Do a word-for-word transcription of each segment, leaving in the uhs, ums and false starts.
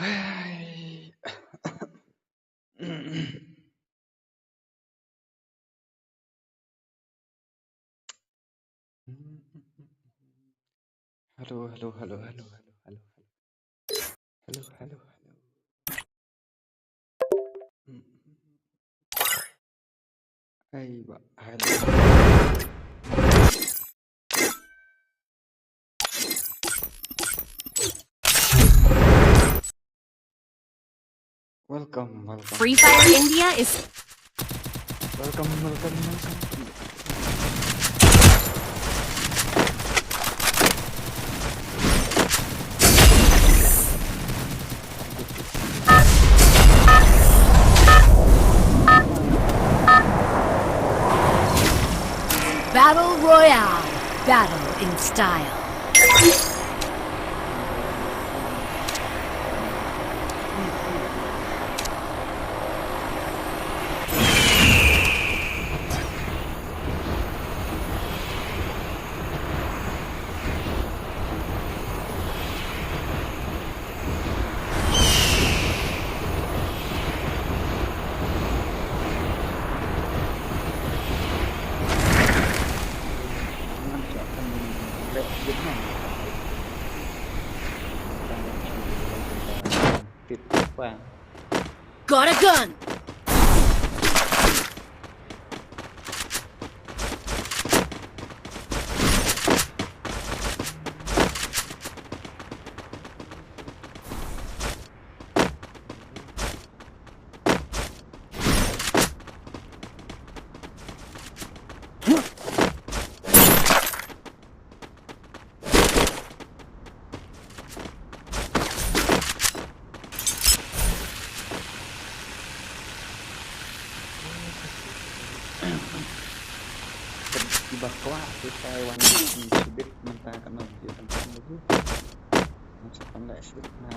Ai. Hello, hello, hello, hello, hello, hello, hello. Hello, hello, hello. Ai ba, hello. Welcome, welcome. Free Fire India is welcome, welcome, welcome. Battle Royale. Battle in style. Got a gun! Kiba kwah kita wan sibit mynta ka nong kita kan bagus. Macam pandai sibit na.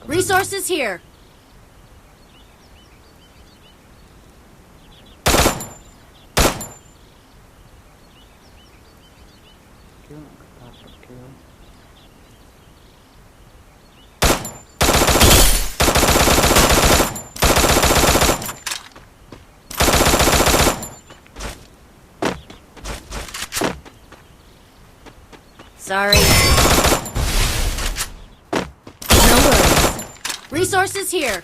Resources here. Kill, nak kata kill. Sorry. No worries. Resources here.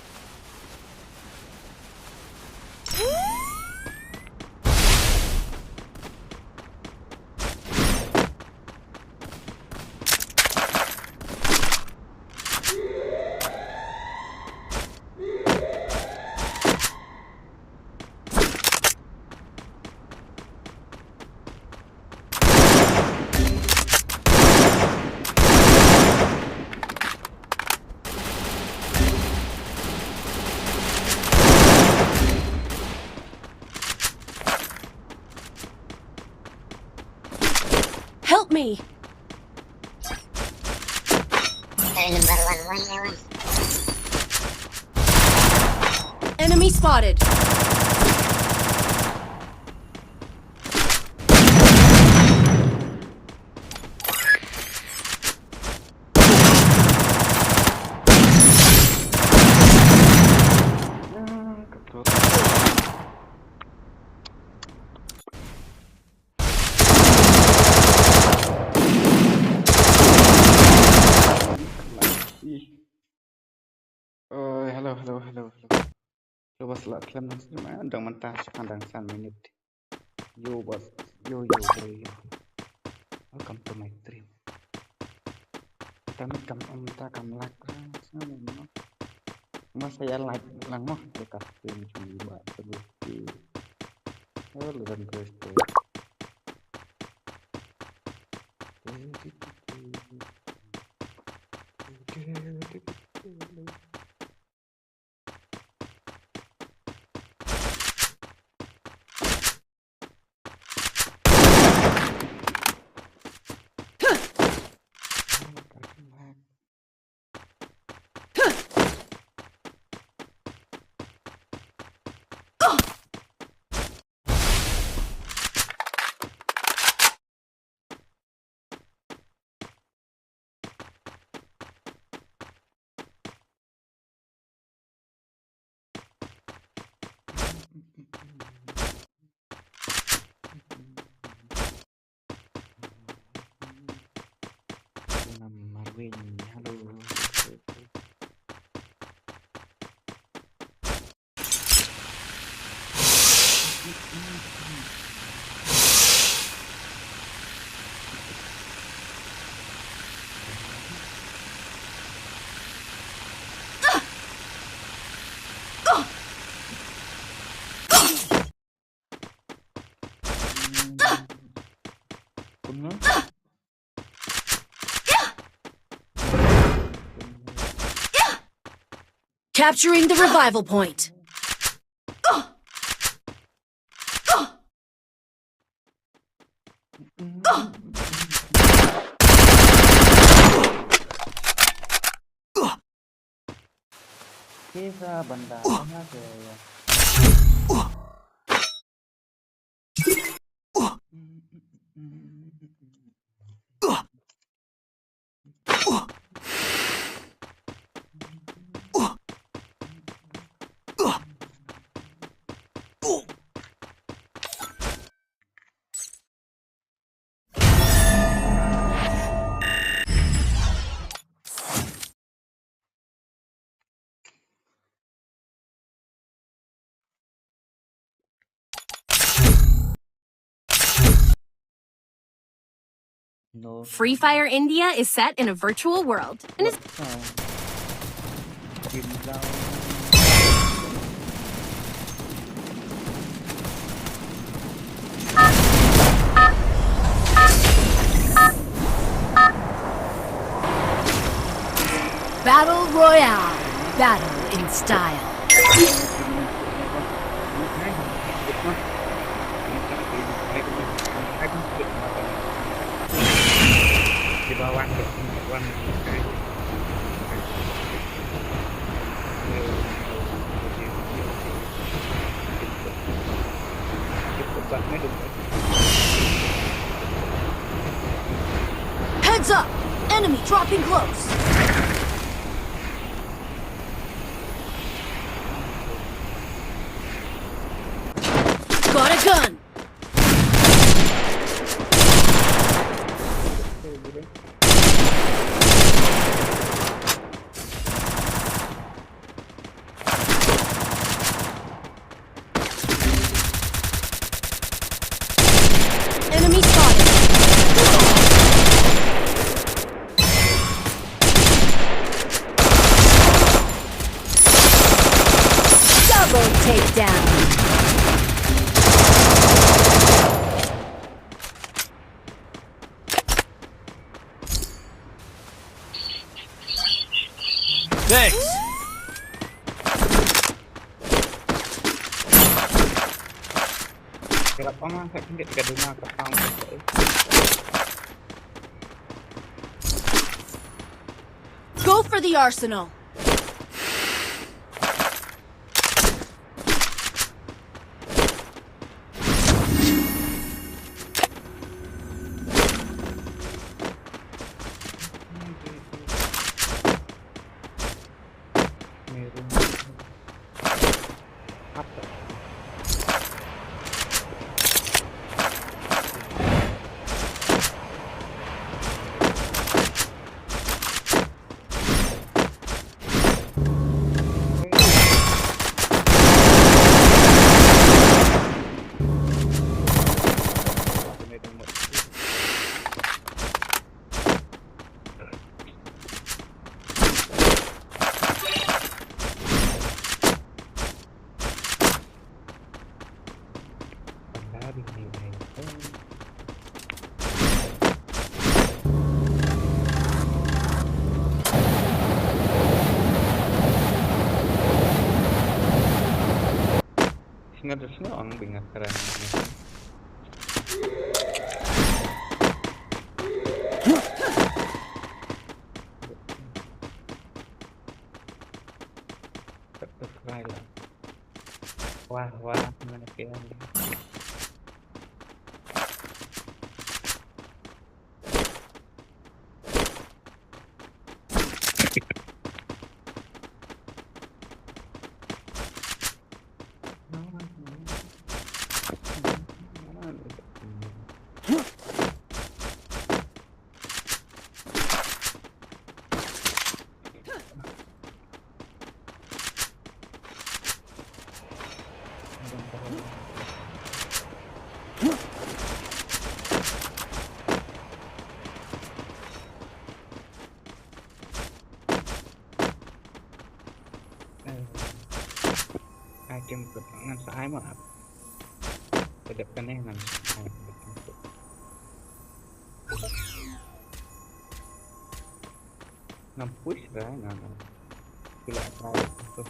Help me! Enemy spotted. Oi, hello, hello, hello, hello. Hello, boss, la khlem nang stream, eh, dang mynta shi phan dang san minit. Yo, boss, yo, yo, bro, yo. Welcome to my stream. Tang kam, um, ta kam lak, ah, sa mo, no? Mas saya like lang mo, ya ka stream cuma buat seperti. Oh, lu dan terus tuh. Namar win, hello. Capturing the revival point. Kisa banda na ke ya. No. Free Fire India is set in a virtual world. And it's Battle Royale. Battle in style. Heads up! Enemy dropping close! Got a gun! Enemy spotted. Double takedown. Thanks. Go for the arsenal. Sini ada sini orang dengar keren. Subscribe lah. Wah, wah, mana kira ni? Tim kut ngan sa ai ma. Kedep kane ngan sa ai. Ngam push ra ngan. Kila try tu.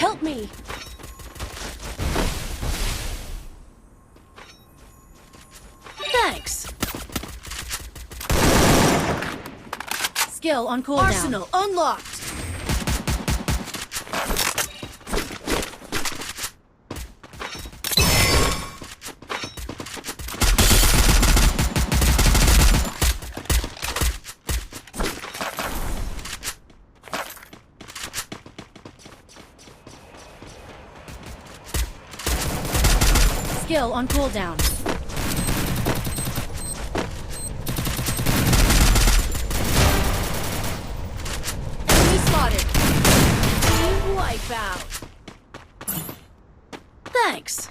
Help me! Thanks! Skill on cooldown. Arsenal unlocked! Skill on cooldown. Enemy spotted. Team wipeout. Thanks.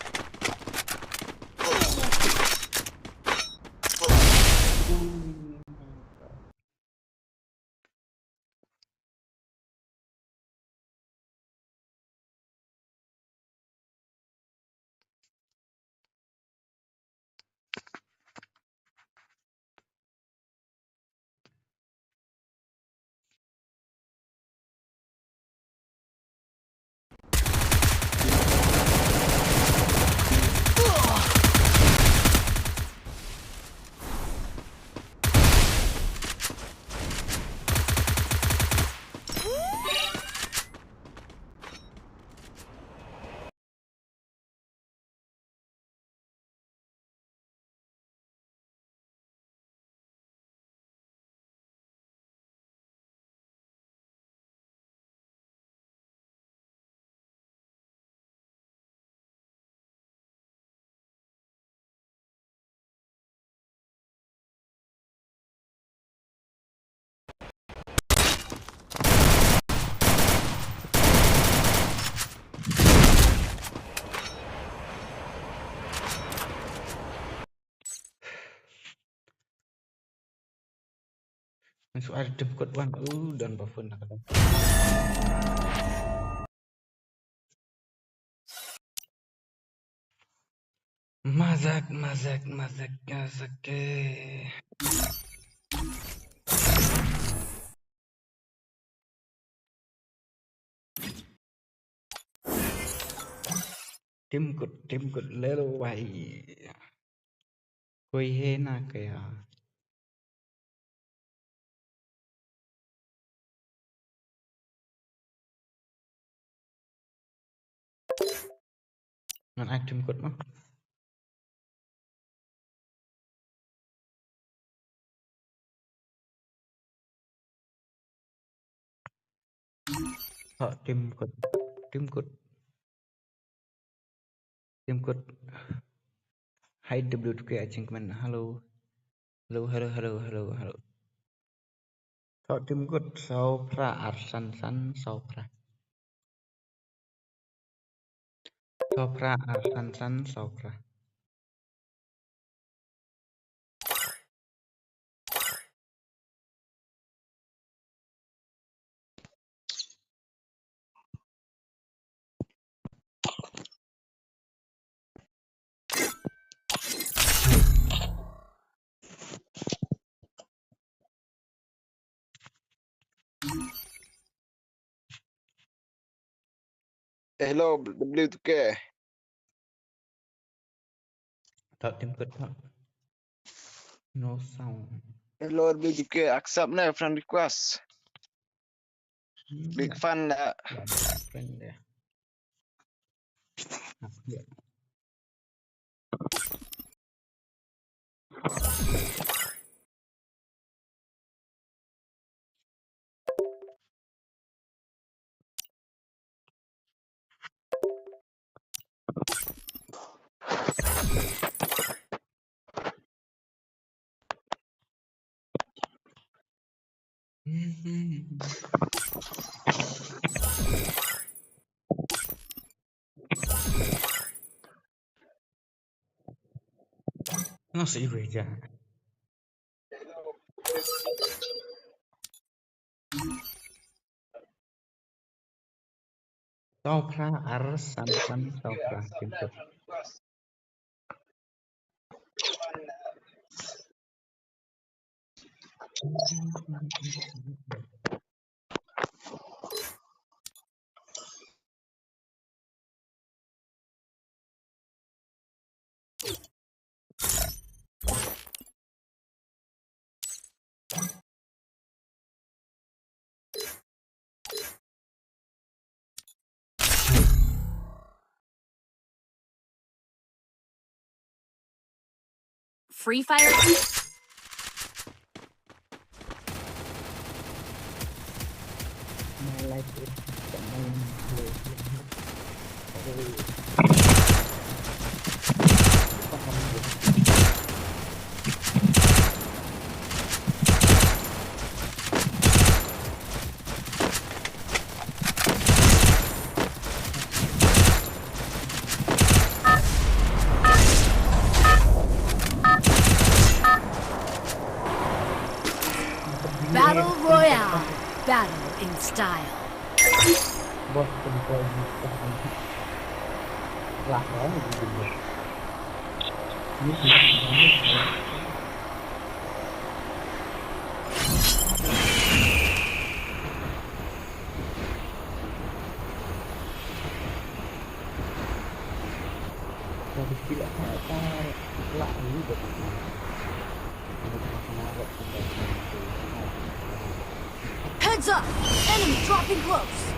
Ngan shu ai tim kut wan. Uh, don ba phone na ka dong. Mazak, mazak, mazak, mazak, eh. Tim kut, tim kut, lelo wai. Koi he na kaya. Ngan ai tim kut ma. Ha, tim kut. Tim kut. Tim kut. Hai W two K ai jingkmen. Hello. Hello, hello, hello, hello, hello. Thok tim kut saw phra ar san san saw phra. Saw phra ar san san saw phra. Hello, W two K. Thok tim kut thok. No sound. Hello, W two K. Accept na friend request. Hmm, big fan na. Friend ya. Nasib baik je. Saw phra ar san san saw phra. Free Fire. My life is Battle Royale. Battle in style. Bos, kena kau ni, kau ni. Lah, kau ni, dia ni. Ni, ni, ni. Heads up! Enemy dropping close!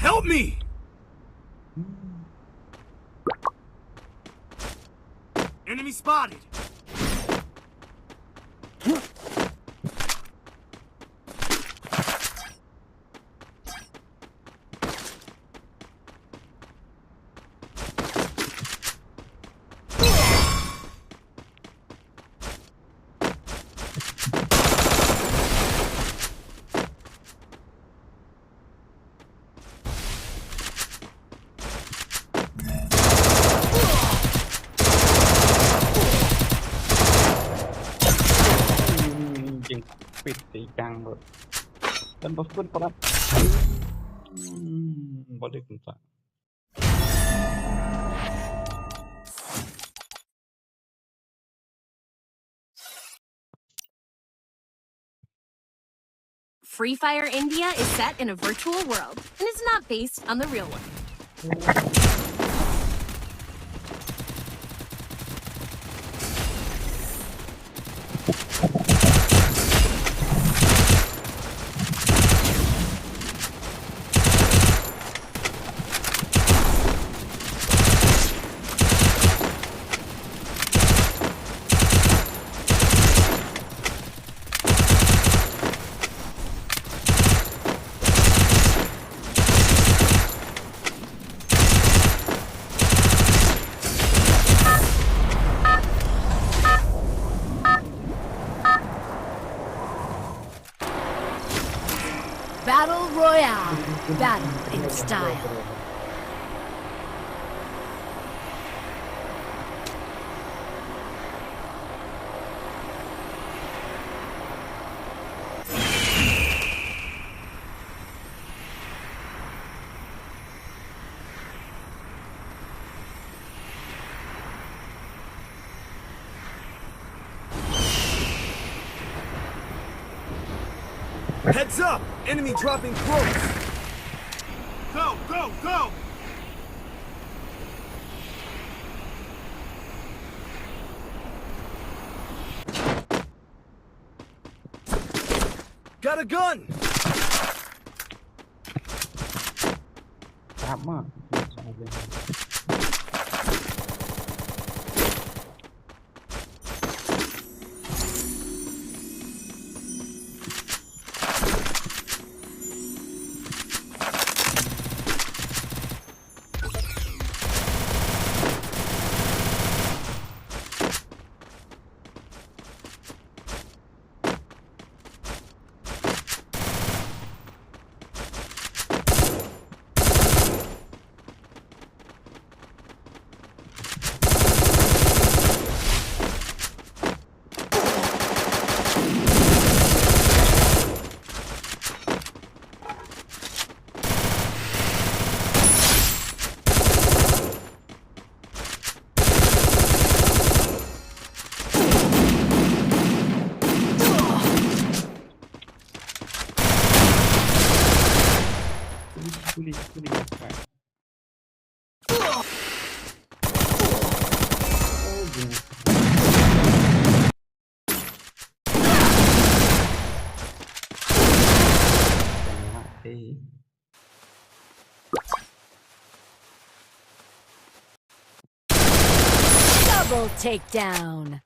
Help me! Enemy spotted! Jingpit te kang bro. Dan bos pun palat. Hmm, balik entah. Free Fire India is set in a virtual world and is not based on the real one. Battle in style. Heads up! Enemy dropping close! Go, go, go! Got a gun! Tama. Police, police, police. Double takedown.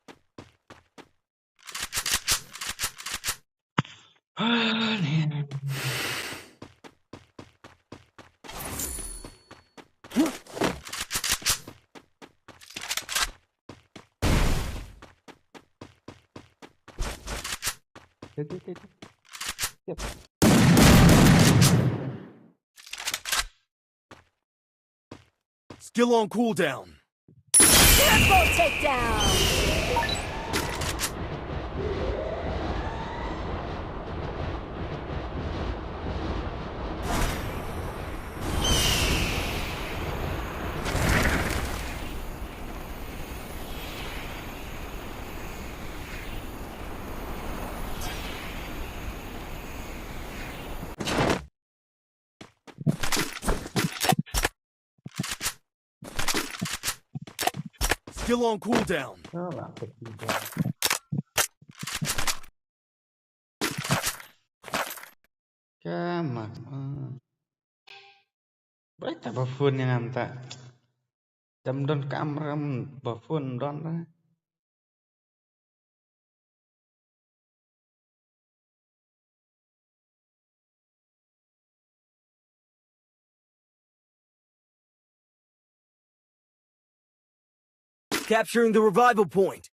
Skill on cooldown. Triple takedown. Skill on cooldown. Come on. Baik, tak apa pun yang anta. Jam don kamera, ba phone don lah. Capturing the revival point.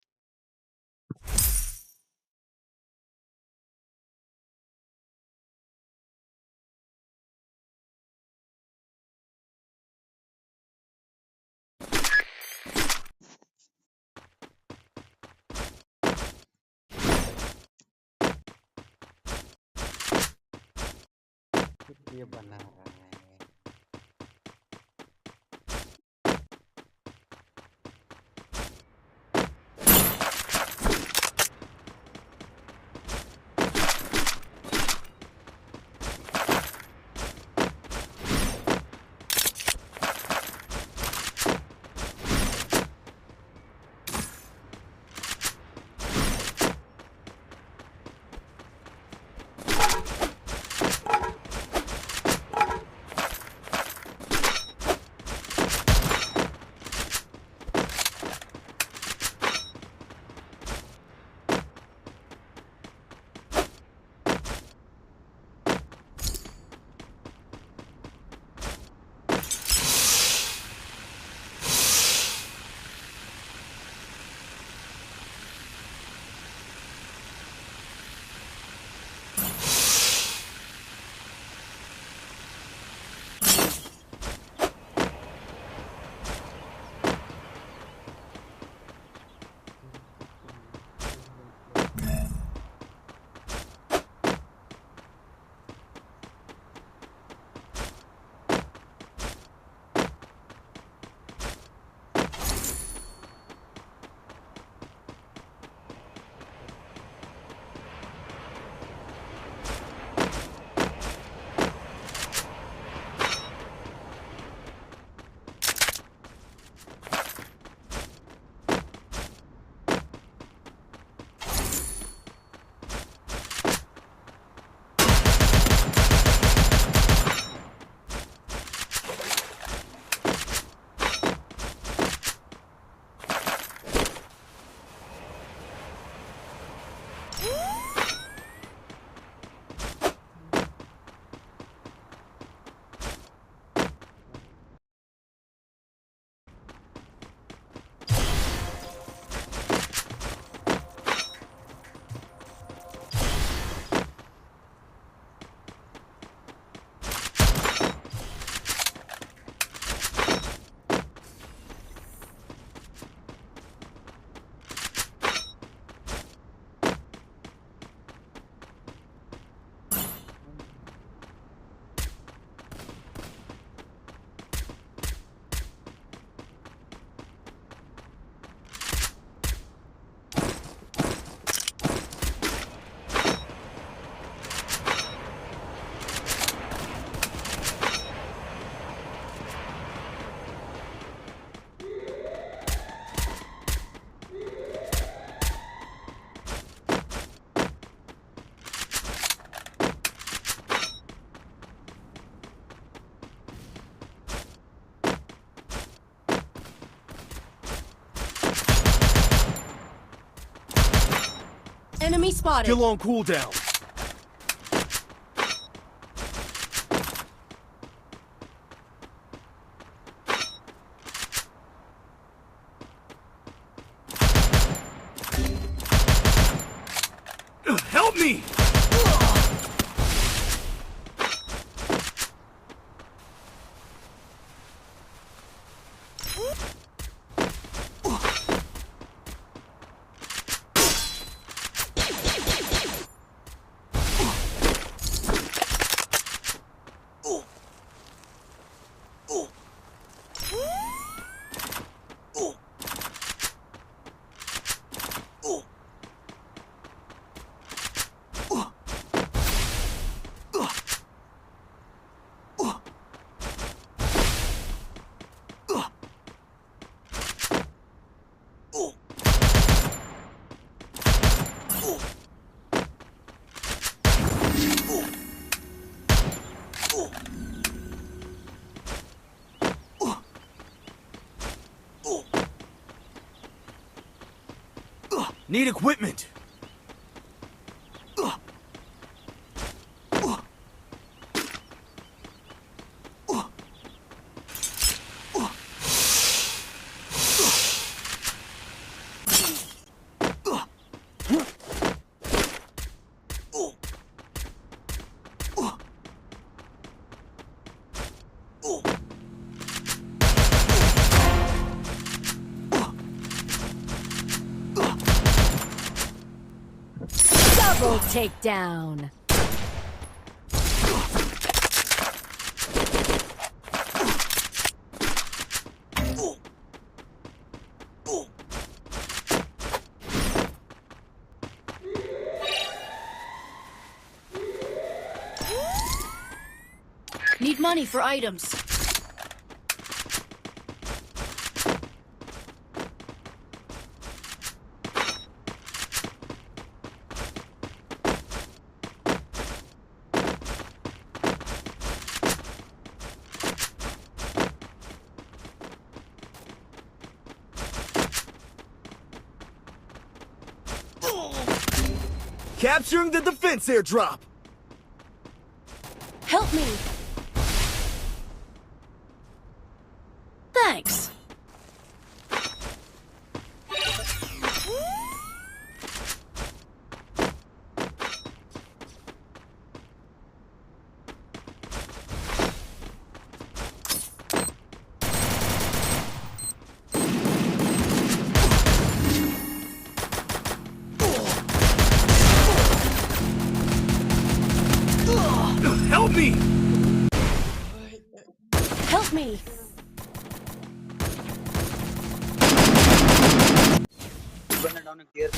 Spotted. Still on cooldown. Help me! Need equipment. Double takedown. Need money for items. Capturing the defense airdrop. Help me. Thanks. Help me! Help me! Gun down and clear.